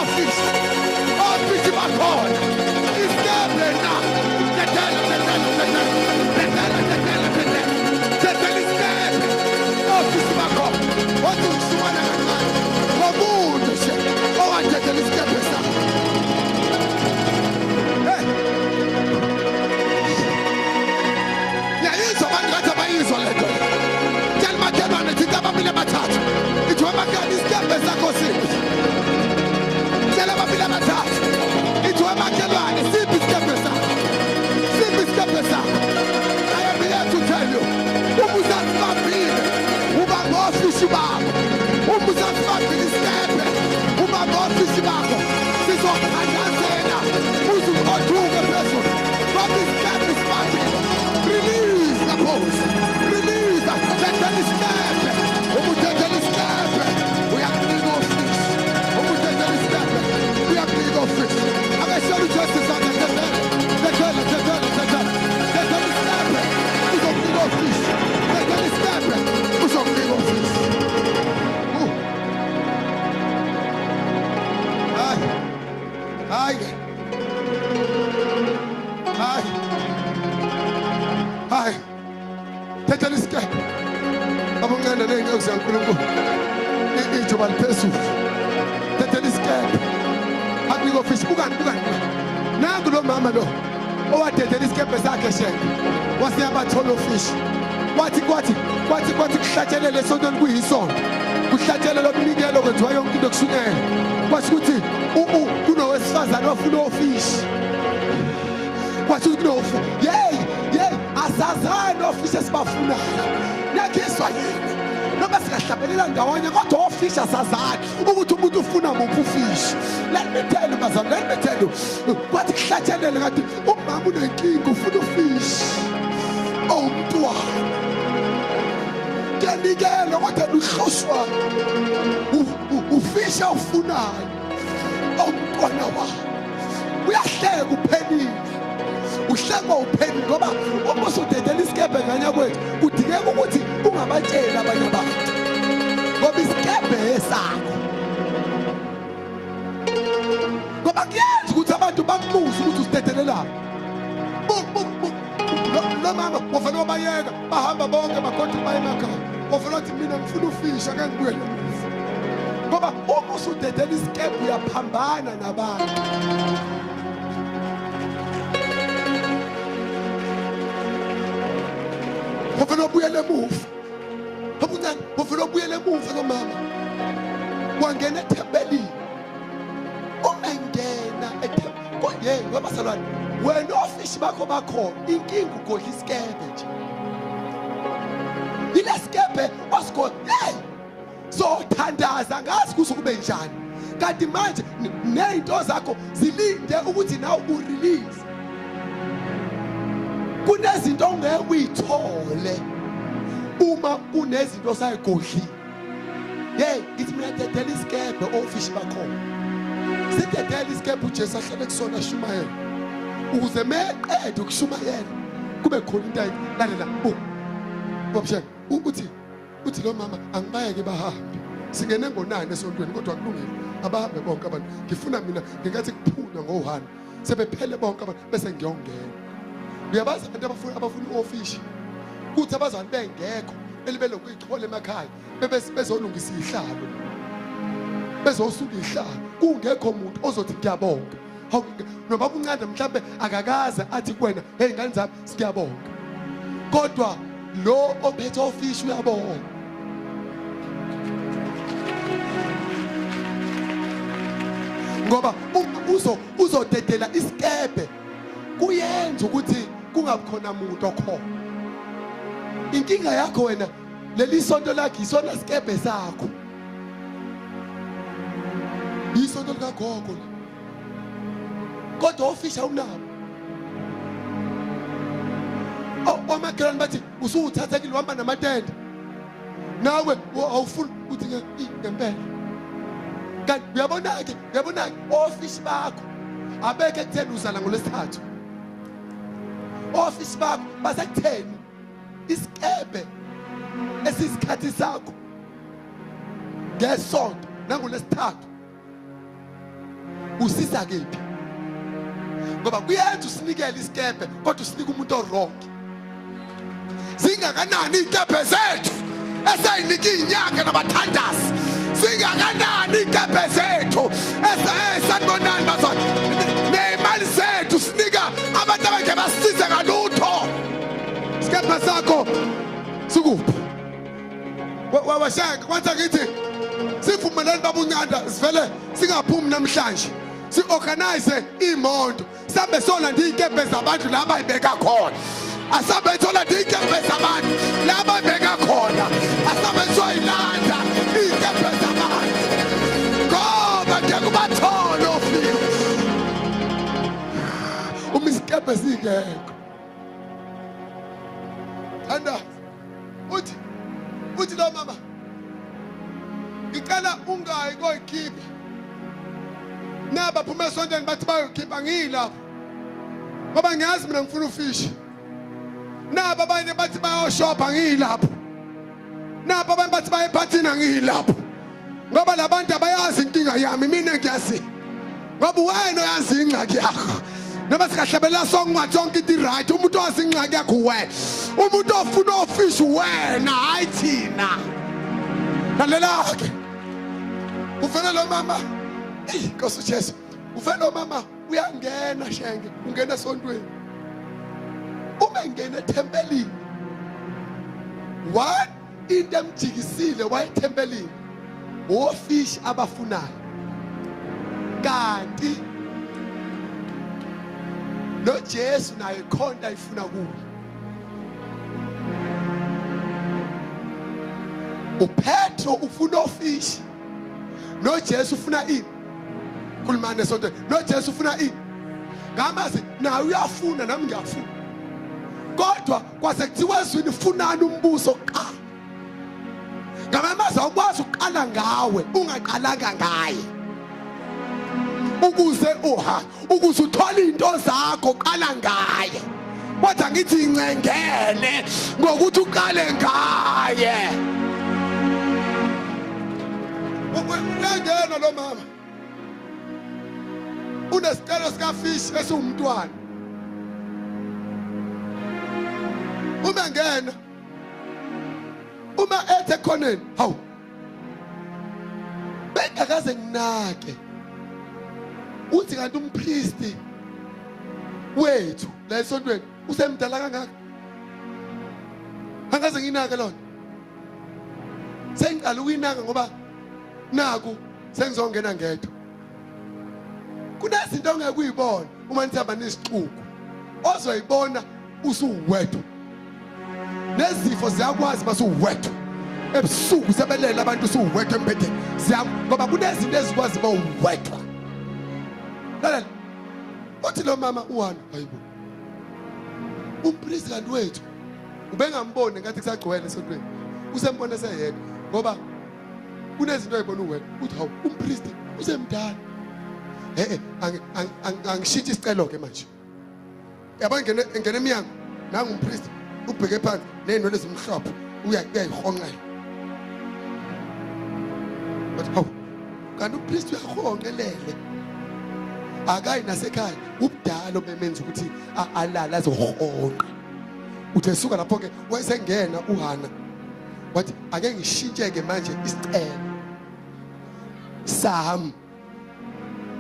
Ofishi. Ofishi bakhona. Isikebhe na. Tetela, tetela, tetela. Tetela, tetela, tetela. Tetela isikebhe. Ofishi bakhona. Wathi ngisumana kancane. Ngomuntu nje owatetela isikebhe sakhe. Hey. Ngiyayizwa abantu ngathi abayizwa le nto. Tshela umakhelwane thinta ababili abathathu. Ithi wemakhelwane isikebhe sakho siphi? Tshela ababili abathathu. Ithi wemakhelwane siphi isikebhe sakho? Siphi isikebhe sakho? I am here to tell you. Uma usasibambile, uba ngofishi bakho. Uma usasibambile isikebhe, uba ngofishi bakho. Sizokuthandazela uze uqothuke phezulu. Ngoba isikebhe sibambile. Release the post. Release. Thethela isikebhe. Uma uthethela isikebhe, uyakunika ofishi. Uma uthethela isikebhe, uyakunika ofishi. Ake sishele uJesu isandla, thethela. Thethela, thethela, thethela. Thethela isikebhe, uzokunika ofishi. Thethela isikebhe, uzokunika ofishi. Hayi. Hayi. Hayi. Hayi. Thethela isikebhe. Aboncane ney'nceku zikaNkulunkulu. Ijuba liphezulu. Thethela isikebhe. Akunika ofishi. Bukani, bukani. Nangu lo mama lo owadedela isikebhe sakhe shenge. Wase yabathola ofishi. Kwathi kwathi kwathi kwathi kuhlatshelele esontweni kuyisonto. Kuhlatshelelwa umnikelo kwenziwa yonke into kushunyayelwa. Kwasho ukuthi kunowesifazane ofuna ofishi. Kwasho ukuthi kunofu. Yey, yey, asazani ofishi esibafunayo. Niyakhiswa yini? Noma singahlabelela ndawonye kodwa ofishi asazani ukuthi umuntu ufuna muphi ufishi. Let me tell you bazalwane, let me tell you. Kwathi kuhlatshelele ngathi umama unenkinga ufuna ufishi. Owumntwana. Kuyanikelwa kodwa luhlushwa ufisha ufunayo owumntwana wakho. Uyahleka uphelile. Uhlekwa uphelile ngoba uma usudedela isikebhe nganya kwethu kudingeka ukuthi ungabatsheli abanye abantu. Ngoba isikebhe esakho. Ngoba kuyenza ukuthi abantu bakubuze ukuthi usidedelelaphi. Buk buk buk. Lo mama wavele wabayeka bahamba bonke bagoduka baye emakhaya. Wavele wathi mina ngifuna ufisha ngeke ngibuyele emuva. Ngoba uma usudedela isikebhe uyaphambana nabantu. Wavele wabuyela emuva. Babuncane wavele wabuyela emuva lo mama. Wangena ethempelini. Uma engena ethempelini, hey webazalwane, wena ofishi bakho bakhona inkinga ugodla isikebhe nje. Ile sikebhe osigodla. Hey! Sothandaza ngazi kuze kube njani. Kanti manje nezinto zakho zilinde ukuthi nawe urelease. Kunezinto ongeke uyithole uma kunezinto osayigodlile. Hey, ngithi mina dedela isikebhe ofishi bakhona. Sidedela isikebhe uJesu ahlale kusona ashumayele. Ukuze meqede ukushumayela kube khona into ayilalela. Bobsheng uthi uthi lo mama angibayeke bahambe. Singene ngo9 esontweni kodwa kulungile. Abahambe bonke abantu. Ngifuna mina ngenkathi kuphunywa ngo1 sebephele bonke abantu bese ngiyongena. Uyabazi abantu abafuna ioffice. Kuthi abazali bengekho belibele kuyichola emakhaya bebese bezolungisa ihlalo. Bezosuka ihlalo kungekho muntu ozothi ngiyabonga. Hawu noma kuncane mhlambe akakaze athi kuwena hey ngane zami siyabonga. Kodwa lo ophethe office uyabonga. Ngoba uma uzodedela isikebhe kuyenza ukuthi kungabi khona muntu okhona. Inkinga yakho wena leli sonto lakho isona sikebhe sakho. Isonto likagogo le. Kodwa ofisha unabo. Omakhelwane bathi usuwuthathekile uhamba namatende. Nawe awufuni uthi ngempela. Kanti uyabona-ke, uyabona-ke ofishi bakho abekho ekutheni uzala ngolwesithathu. Ofishi bakho basekutheni isikebhe esiyisikhathi sakho ngesonto nangolwesithathu. Usisa kephi? Ngoba kuyenza usinikele isikebhe kodwa usinika umuntu owrong. Zingakanani iy'kebhe zethu esayinika iy'nyanga nabathandazi? Zingakanani iy'kebhe zethu esanibonani bazwana? Ney'mali zethu sinika abantu abangeke basisize ngalutho. Isikebhe sakho sikuphi? Washaya kwathi ngithi sivumelene babuncanda sivele singaphumi namhlanje, si-organize iy'moto sambe solanda iy'kebhe zabantu la bayibeka khona. Asambe solanda iy'kebhe zabantu la bayibeka khona. Asambe soyilanda iy'kebhe zabantu ngoba ngeke ubathole ofika uma isikebhe singekho. Thandaza uthi lo mama, ngicela ungayi koyikhipha. Naba phuma esontweni bathi bayokhipha, ngiyilapho ngoba ngiyazi mina ngifuna ufishi. Naba abanye bathi bayoshopha, ngiyilapho. Naba abanye bathi baye ephathini, angiyilapho ngoba labantu abayazi inkinga yami, mina ngiyazi ngoba wena uyazi ingxaki yakho. Noma singahlabelela sonke sonke into right, umuntu owazi ingxaki yakho wena, umuntu ofuna ofishi wena, hayi thina. Lalela-ke, uvele lo mama, eyi Nkosi uJesu, uvele lo mama uyangena shenge, ungena esontweni. Uma engena ethempelini, one into emjikisile wayethempelini ofishi abafunayo, kanti noJesu naye khonto ayifuna kuye. uPetro ufuna ofishi, noJesu ufuna ini? Khulumani esontweni. NoJesu ufuna ini? Ngamazi naye uyafuna, nami ngiyafuna, kodwa kwase kuthiwa ezwini funani umbuso kuqala. Ngamamazi awukwazi ukuqala ngawe ungaqalanga ngaye. Ukuze uha ukuze uthole into zakho qala ngaye. Kodwa ngithi incengene ngokuthi uqale ngaye. Uyangena lo mama unesicelo sikafish esiwumntwana. Uma ngena, uma ethe ekhoneni, hawu, bengakaze nginake, uthi kanti umpristi wethu la esontweni usemdala kangaka, angikaze nginake lona. Sengiqala ukuyinaka ngoba naku sengizongena ngedwa. Kunezinto ongeke uyibone uma nithamba nisixuku, ozoyibona usuwedwa. Nezifo ziyakwazi masuwedwa ebusuku, sebelela abantu usuwedwa embhedeni, ngoba kunezinto ezikwazi uma uwedwa. Lalela, uthi lo mama uHana, hayibo, umpristi kanti wethu ubengamboni ngathi kusagcwele esontweni, usembona eseyedwa ngoba kunezinto oyibona uwedwa. Uthi hawu, umpristi usemdala, eh angishintshe isicelo ke manje. Yabo, ngene ngene emnyango, nangu umpristi ubheke phansi ney'nwele ezimhlophe, uyayihonqela. Bathi hawu, kanti umpristi uyahonqelele, akayi nasekhaya, ubudala obemenza ukuthi alale azohonqa. Uthi esuka lapho-ke wayesengena uHana, wathi ake ngishintsheke manje isicelo sami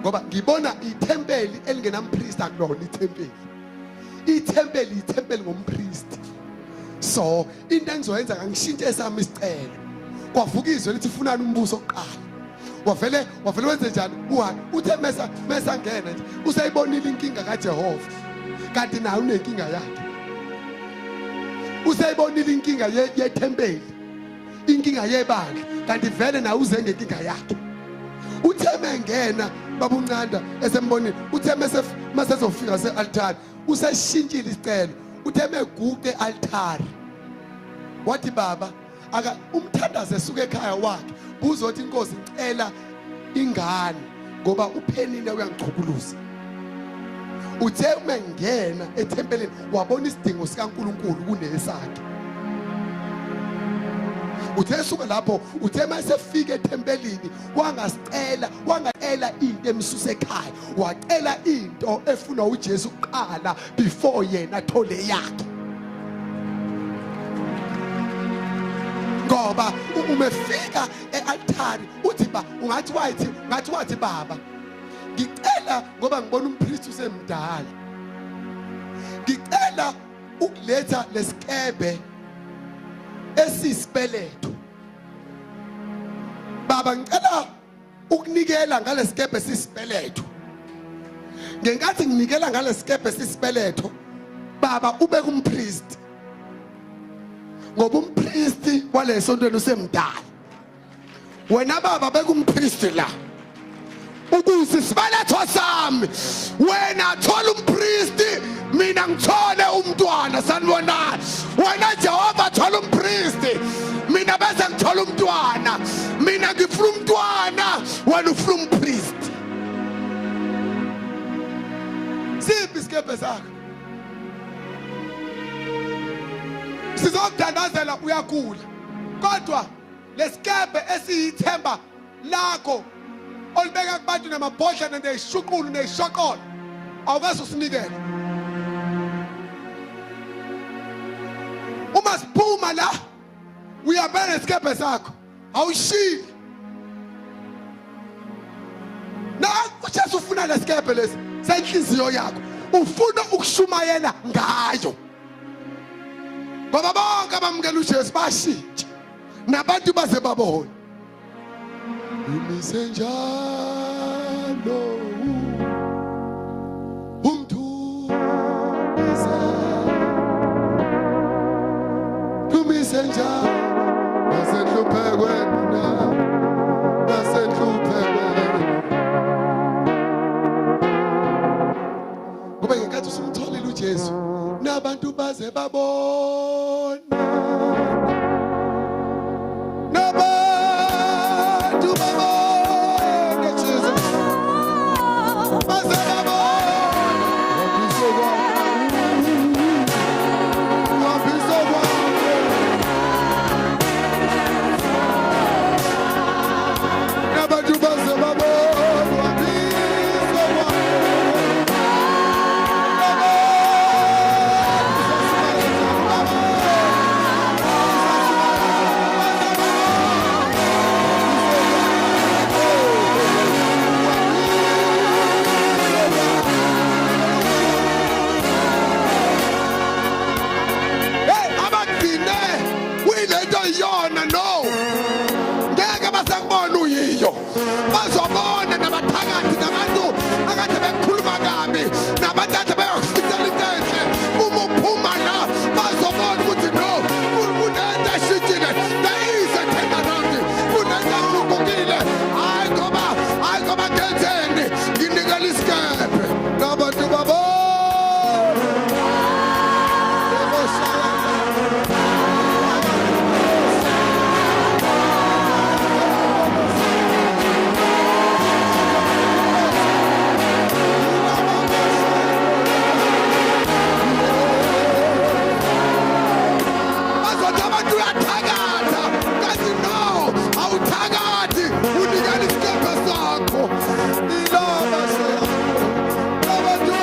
ngoba ngibona ithempeli elingenampristi akulona ithempeli. Ithempeli ithempeli ngompristi. So into engizoyenza, ngishintshe esami isicelo. Kwavuka izwe lithi funani umbuso kuqala. Wavele wenze njani uHana? Uthe mesa ngena nje, useyibonile inkinga kaJehova, kanti naye unenkinga yakhe. Useyibonile inkinga yethempeli, inkinga yebandla, kanti vele naye uze ngenkinga yakhe. Uthe mengena babuncanda esembonile, uthe masezofika se-altari useshintshile isicelo. Uthe meguqe e-altari wathi, baba, aka umthandazo esuka ekhaya wakhe buzothi, inkosi, ngicela ingane ngoba uPhenina uyangichukuluza. Uthe uma ngena ethempelini wabona isidingo sikaNkuluNkulu kunesakhe. Uthe esuka lapho, uthe mayesefika ethempelini wangasicela, wangacela into emsuse ekhaya, wacela into efunwa uJesu kuqala before yena athole yakhe. Ngoba uma efika e-altari uthi ba ungathi wathi ngathi wathi baba ngicela, ngoba ngibona umpriest usemdala, ngicela ukuletha lesikebe esisibeletho baba, ngicela ukunikela ngalesikebhe sisibeletho. Ngenkathi nginikela ngalesikebhe sisibeletho baba, ube kumpriest, ngoba umpriest walesontweni usemdala. Wena baba bekumpriest la ukuze isibeletho sami, wena thola umpriest, mina ngithole umntwana. Sanibonani. Wena Jehova thola umpriest, mina bese ngithola umntwana. Mina ngifuna umntwana, wena ufuna umpriest. Siphi isikebhe sakho? Sizokuthandazela, uyagula, kodwa lesikebhe esiyithemba lakho olibeka kubantu namabhodlela neyishuqulu neyishoqolo awukaze usinikele. Uma siphuma la uyabeka nesikebhe sakho, awushili na. uJesu ufuna lesikebhe lesi senhliziyo yakho, ufuna ukushumayela ngayo, ngoba bonke abamukela uJesu bashintsha nabantu baze babone. Umise njalo umdumise, dumise njalo nasenhluphekweni, na nasenhluphekweni. Ngoba ngenkathi usumtholile uJesu nabantu baze babone, nabantu babone Jesus, baze babone. Hambisa kwakho, nabantu baze babone. Hambisa kwakho. Hey, abagcine kuyilento iyona, no ngeke basakubona uyiyo, bazobona nabathakathi nabantu akade bekhuluma kabi nabantu ade beyokufisela into enhle. Uma uphuma la bazobona ukuthi no, kunento eshintshile, there is a turnaround, kunento eguqukile. Hhayi ngoba, hhayi ngoba ngenzeni, nginikela isikebhe nabantu babona. Bazothi abantu uyathakatha, kanti no, awuthakathi, unikela isikebhe sakho. Ilaba abantu.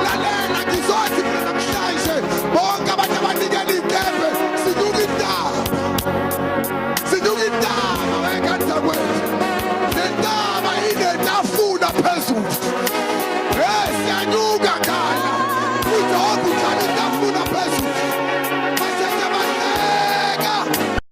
Lalela, ngizothi mina namhlanje bonke abantu abanikela iy'kebhe, sinyuka intaba, sinyuka intaba wengane kwethu. Le ntaba inetafula phezulu. Hey, siyanyuka.